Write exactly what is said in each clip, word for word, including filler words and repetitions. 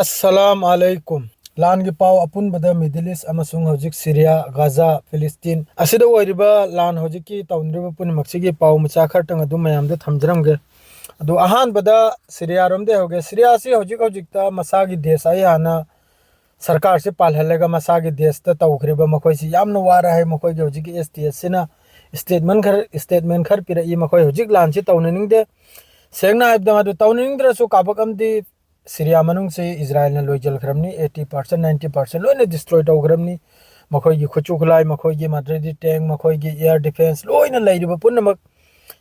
ꯑꯁꯂꯥꯝ ꯑꯂꯩꯀꯨꯝ꯫ ꯂꯥꯟꯒꯤ ꯄꯥꯎ ꯑꯄꯨꯟꯕꯗ Middle East ꯑꯃꯁꯨꯡ ꯍꯧꯖꯤꯛ ꯁꯤꯔꯤꯌꯥ, ꯒꯥꯖꯥ, ꯐꯤꯂꯤꯁꯇꯤꯟ ꯑꯁꯤꯗ ꯑꯣꯏꯔꯤꯕ ꯂꯥꯟ ꯍꯧꯖꯤꯛꯀꯤ ꯇꯧꯅꯔꯤꯕ ꯄꯨꯝꯅꯃꯛꯁꯤꯒꯤ ꯄꯥꯎ ꯃꯆꯥ ꯈꯔꯇꯪ ꯑꯗꯨꯝ ꯃꯌꯥꯝꯗ ꯊꯝꯖꯔꯝꯒꯦ꯫ ꯑꯗꯣ ꯑꯍꯥꯟꯕꯗ ꯁꯤꯔꯤꯌꯥꯔꯣꯝꯗꯒꯤ ꯍꯧꯒꯦ꯫ ꯁꯤꯔꯤꯌꯥꯁꯤ ꯍꯧꯖꯤꯛ ꯍꯧꯖꯤꯛꯇ ꯃꯁꯥꯒꯤ ꯗꯦꯁ ꯑꯩ ꯍꯥꯟꯅ ꯁꯔꯀꯥꯔꯁꯤ ꯄꯥꯜꯍꯜꯂꯒ ꯃꯁꯥꯒꯤ ꯗꯦꯁꯇ ꯇꯧꯈ꯭ꯔꯤꯕ ꯃꯈꯣꯏꯁꯤ ꯌꯥꯝꯅ ꯋꯥꯔꯦ ꯍꯥꯏ꯫ ꯃꯈꯣꯏꯒꯤ ꯍꯧꯖꯤꯛꯀꯤ ꯑꯦꯁ ꯇꯤ ꯑꯦꯁꯁꯤꯅ ꯁ꯭ꯇꯦꯠꯃꯦꯟ ꯈꯔ, ꯁ꯭ꯇꯦꯠꯃꯦꯟ ꯈꯔ ꯄꯤꯔꯛꯏ꯫ ꯃꯈꯣꯏ ꯍꯧꯖꯤꯛ ꯂꯥꯟꯁꯤ ꯇꯧꯅꯅꯤꯡꯗꯦ꯫ ꯁꯦꯡꯅ ꯍꯥꯏꯕꯗ ꯃꯗꯨ ꯇꯧꯅꯅꯤꯡꯗ꯭ꯔꯁꯨ ꯀꯥꯕꯛ ꯑꯃꯗꯤ ꯁꯤꯔꯤꯌꯥ ꯃꯅꯨꯡꯁꯤ ꯏꯖꯔꯥꯏꯜꯅ ꯂꯣꯏꯁꯤꯟꯈ꯭ꯔꯕꯅꯤ꯫ Eighty percent, ninety percent ꯂꯣꯏꯅ destroy ꯇꯧꯈ꯭ꯔꯕꯅꯤ꯫ ꯃꯈꯣꯏꯒꯤ ꯈꯨꯠꯁꯨ ꯈꯨꯠꯂꯥꯏ, ꯃꯈꯣꯏꯒꯤ ꯃꯗ꯭ꯔꯦꯗꯤ ꯇꯦꯡ, ꯃꯈꯣꯏꯒꯤ air defence ꯂꯣꯏꯅ ꯂꯩꯔꯤꯕ ꯄꯨꯝꯅꯃꯛ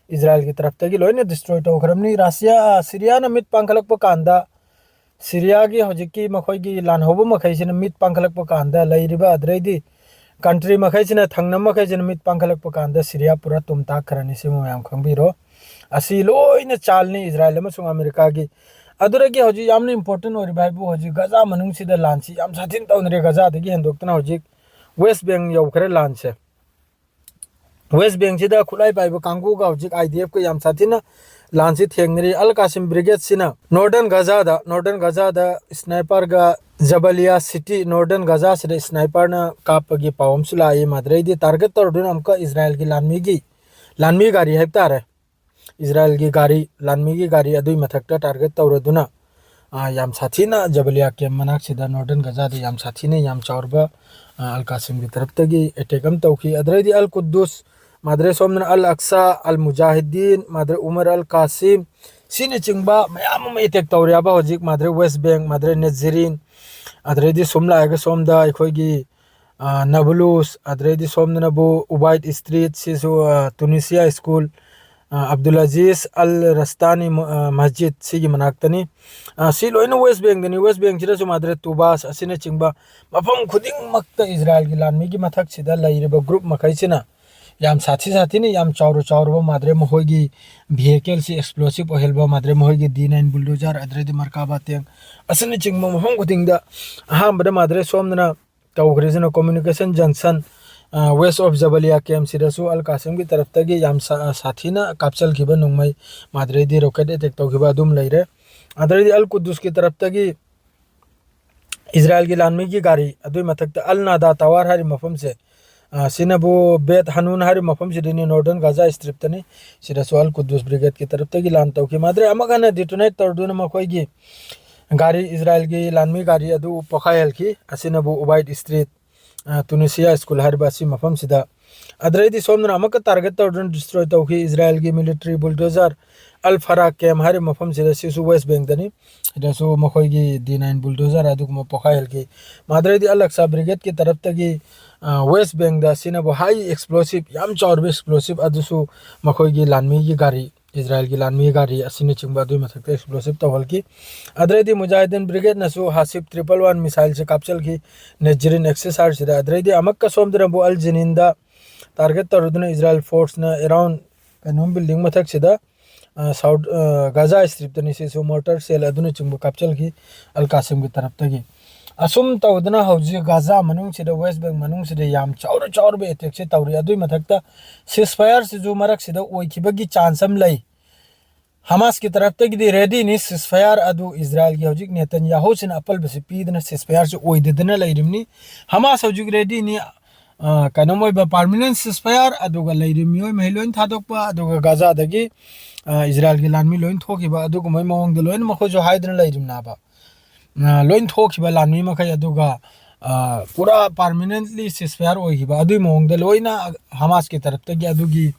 ꯏꯖꯔꯥꯏꯜꯒꯤ ꯇꯔꯞꯇꯒꯤ ꯂꯣꯏꯅ destroy ꯇꯧꯈ꯭ꯔꯕꯅꯤ꯫ ꯔꯁꯤꯌꯥ, ꯁꯤꯔꯤꯌꯥꯅ ꯃꯤꯠ ꯄꯥꯡꯈꯠꯂꯛꯄ ꯀꯥꯟꯗ, ꯁꯤꯔꯤꯌꯥꯒꯤ ꯍꯧꯖꯤꯛꯀꯤ ꯃꯈꯣꯏꯒꯤ ꯂꯥꯟꯍꯧꯕ ꯃꯈꯩꯁꯤꯅ ꯃꯤꯠ ꯄꯥꯡꯈꯠꯂꯛꯄ ꯀꯥꯟꯗ ꯂꯩꯔꯤꯕ, ꯑꯗꯨꯗꯩꯗꯤ country ꯃꯈꯩꯁꯤꯅ, ꯊꯪꯅꯕ ꯃꯈꯩꯁꯤꯅ ꯃꯤꯠ ꯄꯥꯡꯈꯠꯂꯛꯄ ꯀꯥꯟꯗ ꯁꯤꯔꯤꯌꯥ ꯄꯨꯔꯥ ꯇꯨꯝ ꯇꯥꯛꯈ꯭ꯔꯅꯤ꯫ ꯁꯤ ꯃꯌꯥꯝ ꯈꯪꯕꯤꯔꯣ꯫ ꯑꯁꯤ ꯂꯣꯏꯅ ꯆꯥꯜꯅꯤ ꯏꯖꯔꯥꯏꯜ ꯑꯃꯁꯨꯡ ꯑꯃꯦꯔꯤꯀꯥꯒꯤ꯫ ꯑꯗꯨꯗꯒꯤ ꯍꯧꯖꯤꯛ ꯌꯥꯝꯅ important ꯑꯣꯏꯔꯤꯕ ꯍꯥꯏꯕꯨ ꯍꯧꯖꯤꯛ ꯒꯖꯥ ꯃꯅꯨꯡꯁꯤꯗ ꯂꯥꯟꯁꯤ ꯌꯥꯝ ꯁꯥꯊꯤꯅ ꯇꯧꯅꯔꯦ꯫ ꯒꯖꯥꯗꯒꯤ ꯍꯦꯟꯗꯣꯛꯇꯅ ꯍꯧꯖꯤꯛ West Bank ꯌꯧꯈ꯭ꯔꯦ ꯂꯥꯟꯁꯦ꯫ West Bankꯁꯤꯗ ꯈꯨꯠꯂꯥꯏ ꯄꯥꯏꯕ ꯀꯥꯡꯕꯨꯒ ꯍꯧꯖꯤꯛ I D Fꯀ ꯌꯥꯝ ꯁꯥꯊꯤꯅ ꯂꯥꯟꯁꯤ ꯊꯦꯡꯅꯔꯤ꯫ ꯑꯜ Kasim Brigadeꯁꯤꯅ Northern ꯒꯖꯥꯗ, Northern ꯒꯖꯥꯗ sniperꯒ Jabalia City, Northern ꯒꯖꯥꯁꯤꯗ sniperꯅ ꯀꯥꯞꯄꯒꯤ ꯄꯥꯎ ꯑꯃꯁꯨ ꯂꯥꯛꯏ꯫ ꯃꯗꯨꯗꯩꯗꯤ target ꯇꯧꯔꯗꯨꯅ ꯑꯃꯨꯛꯀ ꯏꯖꯔꯥꯏꯜꯒꯤ ꯂꯥꯟꯃꯤꯒꯤ, ꯂꯥꯟꯃꯤ ꯒꯥꯔꯤ ꯍꯥꯏꯕ ꯇꯥꯔꯦ, ꯏꯖꯔꯥꯏꯜꯒꯤ ꯒꯥꯔꯤ, ꯂꯥꯟꯃꯤꯒꯤ ꯒꯥꯔꯤ ꯑꯗꯨꯒꯤ ꯃꯊꯛꯇ target ꯇꯧꯔꯗꯨꯅ, ꯑ, ꯌꯥꯝ ꯁꯥꯊꯤꯅ Jabalia camp ꯃꯅꯥꯛꯁꯤꯗ, Northern ꯒꯖꯥꯗ ꯌꯥꯝ ꯁꯥꯊꯤꯅ, ꯌꯥꯝ ꯆꯥꯎꯔꯕ, ꯑ, ꯑꯜ ꯀꯥꯁꯤꯝꯒꯤ ꯇꯔꯞꯇꯒꯤ attack ꯑꯃ ꯇꯧꯈꯤ꯫ ꯑꯗꯨꯗꯩꯗꯤ ꯑꯜ ꯀꯨꯗꯨꯁ, ꯃꯗ꯭ꯔꯦ ꯁꯣꯝꯗꯅ ꯑꯜ ꯑꯛꯁꯥ, ꯑꯜ ꯃꯨꯖꯥꯍꯤꯗꯤꯟ, ꯃꯗ꯭ꯔꯦ ꯎꯃꯔ ꯑꯜ ꯀꯥꯁꯤꯝ, ꯁꯤꯅꯆꯤꯡꯕ ꯃꯌꯥꯝ ꯑꯃ attack ꯇꯧꯔꯦꯕ ꯍꯧꯖꯤꯛ꯫ ꯃꯗ꯭ꯔꯦ West Bank, ꯃꯗ꯭ꯔꯦ ꯅꯖꯔꯤꯟ, ꯑꯗꯨꯗꯩꯗꯤ ꯁꯨꯝ ꯂꯥꯛꯑꯒ ꯁꯣꯝꯗ ꯑꯩꯈꯣꯏꯒꯤ ꯑ, ꯅꯥꯕꯨꯂꯨꯁ, ꯑꯗꯨꯗꯩꯗꯤ ꯁꯣꯝꯗꯅꯕꯨ ꯎꯕꯥꯏꯗ Street, ꯁꯤꯁꯨ, ꯑ, Tunisia School, ꯑ, ꯑꯕꯗꯨꯜ ꯑꯖꯤꯖ ꯑꯜ ꯔꯁꯇꯥꯅꯤ ꯃ-, ꯑ, ꯃꯁꯖꯤꯗ, ꯁꯤꯒꯤ ꯃꯅꯥꯛꯇꯅꯤ꯫ ꯑ, ꯁꯤ ꯂꯣꯏꯅ West Bankꯗꯅꯤ꯫ West Bankꯁꯤꯗꯁꯨ ꯃꯥꯗ꯭ꯔꯦ ꯇꯨꯕꯥꯁ ꯑꯁꯤꯅꯆꯤꯡꯕ ꯃꯐꯝ ꯈꯨꯗꯤꯡꯃꯛꯇ ꯏꯖꯔꯥꯏꯜꯒꯤ ꯂꯥꯟꯃꯤꯒꯤ ꯃꯊꯛꯁꯤꯗ ꯂꯩꯔꯤꯕ group ꯃꯈꯩꯁꯤꯅ ꯌꯥꯝ ꯁꯥꯊꯤ ꯁꯥꯊꯤꯅ ꯌꯥꯝ ꯆꯥꯎꯔꯨ ꯆꯥꯎꯔꯨꯕ ꯃꯥꯗ꯭ꯔꯦ ꯃꯈꯣꯏꯒꯤ vehicleꯁꯤ explosive ꯑꯣꯏꯍꯟꯕ, ꯃꯥꯗ꯭ꯔꯦ ꯃꯈꯣꯏꯒꯤ D nine bulldozer, ꯑꯗꯨꯗꯩꯗꯤ ꯃꯔꯀꯥꯕꯥ tank ꯑꯁꯤꯅꯆꯤꯡꯕ ꯃꯐꯝ ꯈꯨꯗꯤꯡꯗ ꯑꯍꯥꯟꯕꯗ ꯃꯥꯗ꯭ꯔꯦ ꯁꯣꯝꯗꯅ ꯇꯧꯈ꯭ꯔꯤꯁꯤꯅ communication junction, ꯑ, west of Jabalia campꯁꯤꯗꯁꯨ ꯑꯜ ꯀꯥꯁꯤꯝꯒꯤ ꯇꯔꯞꯇꯒꯤ ꯌꯥꯝ ꯁꯥ-, ꯁꯥꯊꯤꯅ ꯀꯥꯞꯆꯜꯈꯤꯕ ꯅꯣꯡꯃꯩ, ꯃꯥꯗ꯭ꯔꯦꯗꯤ rocket attack ꯇꯧꯈꯤꯕ ꯑꯗꯨꯝ ꯂꯩꯔꯦ꯫ ꯑꯗꯨꯗꯩꯗꯤ ꯑꯜ ꯀꯨꯗꯨꯁꯀꯤ ꯇꯔꯞꯇꯒꯤ ꯏꯖꯔꯥꯏꯜꯒꯤ ꯂꯥꯟꯃꯤꯒꯤ ꯒꯥꯔꯤ, ꯑꯗꯨꯒꯤ ꯃꯊꯛꯇ ꯑꯜ ꯅꯥꯗꯥ ꯇꯋꯥꯔ ꯍꯥꯏꯔꯤꯕ ꯃꯐꯝꯁꯦ, ꯑ, ꯁꯤꯅꯕꯨ ꯕꯦꯠ ꯍꯅꯨꯟ ꯍꯥꯏꯔꯤꯕ ꯃꯐꯝꯁꯤꯗꯅꯤ, ꯅꯣꯔꯗꯔꯟ ꯒꯥꯖꯥ ꯁ꯭ꯇ꯭ꯔꯤꯞꯇꯅꯤ꯫ ꯁꯤꯗꯁꯨ ꯑꯜ ꯀꯨꯗꯨꯁ ꯕ꯭ꯔꯤꯒꯦꯗꯀꯤ ꯇꯔꯞꯇꯒꯤ ꯂꯥꯟ ꯇꯧꯈꯤ꯫ ꯃꯥꯗ꯭ꯔꯦ ꯑꯃꯨꯛ ꯍꯟꯅ ꯗꯤꯇꯣꯅꯦꯠ ꯇꯧꯔꯗꯨꯅ ꯃꯈꯣꯏꯒꯤ ꯒꯥꯔꯤ, ꯏꯖꯔꯥꯏꯜꯒꯤ ꯂꯥꯟꯃꯤ ꯒꯥꯔꯤ ꯑꯗꯨ ꯄꯣꯈꯥꯏꯍꯜꯈꯤ꯫ ꯑꯁꯤꯅꯕꯨ ꯎꯕꯥꯏꯠ ꯁ꯭ꯇ꯭ꯔꯤꯠ, ꯑ, ꯇꯨꯅꯤꯁꯤꯌꯥ ꯁ꯭ꯀꯨꯜ ꯍꯥꯏꯔꯤꯕ ꯑꯁꯤ ꯃꯐꯝꯁꯤꯗ꯫ ꯑꯗꯨꯗꯩꯗꯤ ꯁꯣꯝꯗꯅ ꯑꯃꯨꯛꯀ ꯇꯥꯔꯒꯦꯠ ꯇꯧꯔꯗꯨꯅ ꯗꯤꯁꯇ꯭ꯔꯣꯏ ꯇꯧꯈꯤ ꯏꯖꯔꯥꯏꯜꯒꯤ ꯃꯤꯂꯤꯇꯔꯤ ꯕꯨꯜꯗꯣꯖꯔ ꯑꯜ ꯐꯔꯥ ꯀꯦꯝ ꯍꯥꯏꯔꯤꯕ ꯃꯐꯝꯁꯤꯗ, ꯁꯤꯁꯨ ꯋꯦꯁ ꯕꯦꯡꯗꯅꯤ꯫ ꯁꯤꯗꯁꯨ ꯃꯈꯣꯏꯒꯤ ꯗꯤ ꯅꯥꯏꯟ ꯕꯨꯜꯗꯣꯖꯔ ꯑꯗꯨꯒꯨꯝꯕ ꯄꯣꯈꯥꯏꯍꯜꯈꯤ꯫ ꯃꯥꯗ꯭ꯔꯩꯗꯤ ꯑꯜ ꯑꯛꯁꯥ ꯕ꯭ꯔꯤꯒꯦꯗꯀꯤ ꯇꯔꯞꯇꯒꯤ, ꯑ, ꯋꯦꯁ ꯕꯦꯡꯗ ꯁꯤꯅꯕꯨ ꯍꯥꯏ ꯑꯦꯛꯁꯄ꯭ꯂꯣꯁꯤꯞ, ꯌꯥꯝ ꯆꯥꯎꯔꯕ ꯑꯦꯛꯁꯄ꯭ꯂꯣꯁꯤꯞ ꯑꯗꯨꯁꯨ ꯃꯈꯣꯏꯒꯤ ꯂꯥꯟꯃꯤꯒꯤ ꯒꯥꯔꯤ, ꯏꯖꯔꯥꯏꯜꯒꯤ ꯂꯥꯟꯃꯤ ꯒꯥꯔꯤ ꯑꯁꯤꯅꯆꯤꯡꯕ ꯑꯗꯨꯒꯤ ꯃꯊꯛꯇ ꯑꯦꯛꯁꯄ꯭ꯂꯣꯁꯤꯞ ꯇꯧꯍꯜꯈꯤ꯫ ꯑꯗꯨꯗꯩꯗꯤ ꯃꯨꯖꯥꯍꯤꯗꯤꯟ ꯕ꯭ꯔꯤꯒꯦꯗꯅꯁꯨ ꯍꯥꯁꯤꯞ ꯇ꯭ꯔꯤꯄꯜ ꯋꯥꯟ ꯃꯤꯁꯥꯏꯜꯁꯦ ꯀꯥꯞꯆꯜꯈꯤ ꯅꯦꯖꯔꯤꯟ ꯑꯦꯛꯁꯔꯁꯥꯏꯖꯁꯤꯗ꯫ ꯑꯗꯨꯗꯩꯗꯤ ꯑꯃꯨꯛꯀ ꯁꯣꯝꯗꯅ ꯑꯃꯨꯛ ꯑꯜ ꯖꯤꯅꯤꯟꯗ ꯇꯥꯔꯒꯦꯠ ꯇꯧꯔꯗꯨꯅ ꯏꯖꯔꯥꯏꯜ ꯐꯣꯔꯁꯅ ꯑꯦꯔꯥꯎꯟ ꯀꯩꯅꯣꯝ ꯕꯤꯜꯗꯤꯡ ꯃꯊꯛꯁꯤꯗ, ꯑ, ꯁꯥꯎꯠ, ꯑ, ꯒꯥꯖꯥ ꯁ꯭ꯇ꯭ꯔꯤꯞꯇꯅꯤ ꯁꯤꯁꯨ ꯃꯣꯔꯇꯔ ꯁꯦꯜ ꯑꯗꯨꯅꯆꯤꯡꯕ ꯀꯥꯞꯆꯜꯈꯤ ꯑꯜ ꯀꯥꯁꯤꯝꯒꯤ ꯇꯔꯞꯇꯒꯤ꯫ ꯑꯁꯨꯝ ꯇꯧꯗꯅ ꯍꯧꯖꯤꯛ ꯒꯥꯖꯥ ꯃꯅꯨꯡꯁꯤꯗ, ꯋꯦꯁ ꯕꯦꯡ ꯃꯅꯨꯡꯁꯤꯗ ꯌꯥꯝ ꯆꯥꯎꯔ ꯆꯥꯎꯔꯕ ꯑꯦꯇꯦꯛꯁꯦ ꯇꯧꯔꯤ꯫ ꯑꯗꯨꯒꯤ ꯃꯊꯛꯇ ꯁꯤꯁꯐꯥꯌꯔꯁꯤꯁꯨ ꯃꯔꯛꯁꯤꯗ ꯑꯣꯏꯈꯤꯕꯒꯤ ꯆꯥꯟꯁ ꯑꯃ ꯂꯩ꯫ ꯍꯃꯥꯁꯀꯤ ꯇꯔꯞꯇꯒꯤꯗꯤ ꯔꯦꯗꯤꯅꯤ ꯁꯤꯁꯐꯥꯌꯔ ꯑꯗꯨ ꯏꯖꯔꯥꯏꯜꯒꯤ ꯍꯧꯖꯤꯛ ꯅꯦꯇꯟꯌꯥꯍꯨꯁꯤꯅ ꯑꯄꯜꯕꯁꯤ ꯄꯤꯗꯅ ꯁꯤꯁꯐꯥꯌꯔꯁꯤ ꯑꯣꯏꯗꯗꯅ ꯂꯩꯔꯤꯕꯅꯤ꯫ ꯍꯃꯥꯁ ꯍꯧꯖꯤꯛ ꯔꯦꯗꯤꯅꯤ, ꯑ, ꯀꯩꯅꯣꯝ ꯑꯣꯏꯕ ꯄꯥꯔꯃꯤꯅꯦꯟ ꯁꯤꯁꯐꯥꯌꯔ, ꯑꯗꯨꯒ ꯂꯩꯔꯤꯕ ꯃꯤꯑꯣꯏ ꯃꯍꯩ ꯂꯣꯏ ꯊꯥꯗꯣꯛꯄ, ꯑꯗꯨꯒ ꯒꯥꯖꯥꯗꯒꯤ, ꯑ, ꯏꯖꯔꯥꯏꯜꯒꯤ ꯂꯥꯟꯃꯤ ꯂꯣꯏ ꯊꯣꯛꯈꯤꯕ, ꯑꯗꯨꯒꯨꯝꯕꯒꯤ ꯃꯑꯣꯡꯗ ꯂꯣꯏꯅ ꯃꯈꯣꯏꯁꯨ ꯍꯥꯏꯗꯅ ꯂꯩꯔꯤꯕꯅꯦꯕ꯫ ꯑ, ꯂꯣꯏ ꯊꯣꯛꯈꯤꯕ ꯂꯥꯟꯃꯤ ꯃꯈꯩ, ꯑꯗꯨꯒ, ꯑ, ꯄꯨꯔꯥ ꯄꯥꯔꯃꯤꯅꯦꯟꯠꯂꯤ ꯁꯤꯁꯐꯥꯌꯔ ꯑꯣꯏꯈꯤꯕ, ꯑꯗꯨꯒꯤ ꯃꯑꯣꯡꯗ ꯂꯣꯏꯅ ꯍꯃꯥꯁꯀꯤ ꯇꯔꯞꯇꯒꯤ ꯑꯗꯨꯒꯤ,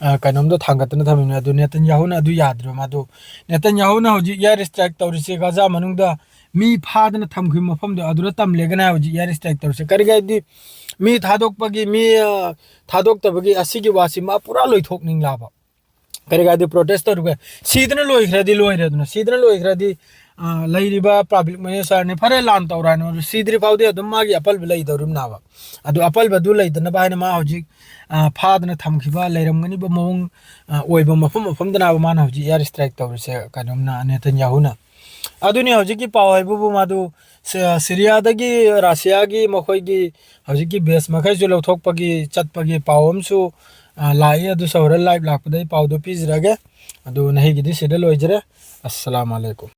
ꯑ, ꯀꯩꯅꯣꯝꯗꯣ ꯊꯥꯡꯒꯠꯇꯅ ꯊꯝꯃꯤꯕꯅꯤ꯫ ꯑꯗꯨ ꯅꯦꯇꯟꯌꯥꯍꯨꯅ ꯑꯗꯨ ꯌꯥꯗ꯭ꯔꯤꯕ꯫ ꯃꯥꯗꯨ ꯅꯦꯇꯟꯌꯥꯍꯨꯅ ꯍꯧꯖꯤꯛ ꯏꯌꯥꯔ ꯁ꯭ꯇ꯭ꯔꯥꯏꯛ ꯇꯧꯔꯤꯁꯦ ꯒꯥꯖꯥ ꯃꯅꯨꯡꯗ ꯃꯤ ꯐꯥꯗꯅ ꯊꯝꯈꯤꯕ ꯃꯐꯝꯗꯣ ꯑꯗꯨꯗ ꯇꯝꯂꯦꯒꯅ ꯍꯧꯖꯤꯛ ꯏꯌꯥꯔ ꯁ꯭ꯇ꯭ꯔꯥꯏꯛ ꯇꯧꯔꯤꯁꯦ꯫ ꯀꯔꯤꯒꯤ ꯍꯥꯏꯗꯤ ꯃꯤ ꯊꯥꯗꯣꯛꯄꯒꯤ, ꯃꯤ, ꯑ, ꯊꯥꯗꯣꯛꯇꯕꯒꯤ ꯑꯁꯤꯒꯤ ꯋꯥꯁꯤ ꯃꯥ ꯄꯨꯔꯥ ꯂꯣꯏꯊꯣꯛꯅꯤꯡꯂꯕ꯫ ꯀꯔꯤꯒꯤ ꯍꯥꯏꯗꯤ ꯄ꯭ꯔꯣꯇꯦꯁ ꯇꯧꯔꯒ ꯁꯤꯗꯅ ꯂꯣꯏꯈ꯭ꯔꯗꯤ ꯂꯣꯏꯔꯦꯗꯅ, ꯁꯤꯗꯅ ꯂꯣꯏꯈ꯭ꯔꯗꯤ, ꯑ, ꯂꯩꯔꯤꯕ ꯄꯕ꯭ꯂꯤꯛ ꯃꯤꯅꯤꯁꯇꯔꯅꯤ, ꯐꯔꯦ ꯂꯥꯟ ꯇꯧꯔꯅꯤ, ꯁꯤꯗ꯭ꯔꯤ ꯐꯥꯎꯗꯤ ꯑꯗꯨꯝ ꯃꯥꯒꯤ ꯑꯄꯜꯕ ꯂꯩꯗꯧꯔꯤꯕꯅꯦꯕ꯫ ꯑꯗꯨ ꯑꯄꯜꯕꯗꯨ ꯂꯩꯗꯅꯕ ꯍꯥꯏꯅ ꯃꯥ ꯍꯧꯖꯤꯛ, ꯑ, ꯐꯥꯗꯅ ꯊꯝꯈꯤꯕ ꯂꯩꯔꯝꯒꯅꯤꯕ ꯃꯑꯣꯡ, ꯑ, ꯑꯣꯏꯕ ꯃꯐꯝ ꯃꯐꯝꯗꯅꯦꯕ ꯃꯥꯅ ꯍꯧꯖꯤꯛ ꯏꯌꯥꯔ ꯁ꯭ꯇ꯭ꯔꯥꯏꯛ ꯇꯧꯔꯤꯁꯦ ꯀꯩꯅꯣꯝꯅ, ꯅꯦꯇꯟꯌꯥꯍꯨꯅ꯫ ꯑꯗꯨꯅꯤ ꯍꯧꯖꯤꯛꯀꯤ ꯄꯥꯎ ꯍꯥꯏꯕꯕꯨ ꯃꯥꯗꯨ ꯁꯤ-, ꯁꯤꯔꯤꯌꯥꯗꯒꯤ ꯔꯁꯤꯌꯥꯒꯤ ꯃꯈꯣꯏꯒꯤ ꯍꯧꯖꯤꯛꯀꯤ ꯕꯦꯁ ꯃꯈꯩꯁꯨ ꯂꯧꯊꯣꯛꯄꯒꯤ ꯆꯠꯄꯒꯤ ꯄꯥꯎ ꯑꯃꯁꯨ, ꯑ, ꯂꯥꯛꯏ꯫ ꯑꯗꯨꯁꯨ ꯍꯣꯔꯦꯟ ꯂꯥꯏꯚ ꯂꯥꯛꯄꯗ ꯑꯩ ꯄꯥꯎꯗꯨ ꯄꯤꯖꯔꯒꯦ꯫ ꯑꯗꯨ ꯅꯍꯩꯒꯤꯗꯤ ꯁꯤꯗ ꯂꯣꯏꯖꯔꯦ꯫ ꯑꯁꯁꯂꯥꯃꯨ ꯑꯂꯩꯀꯨꯝ꯫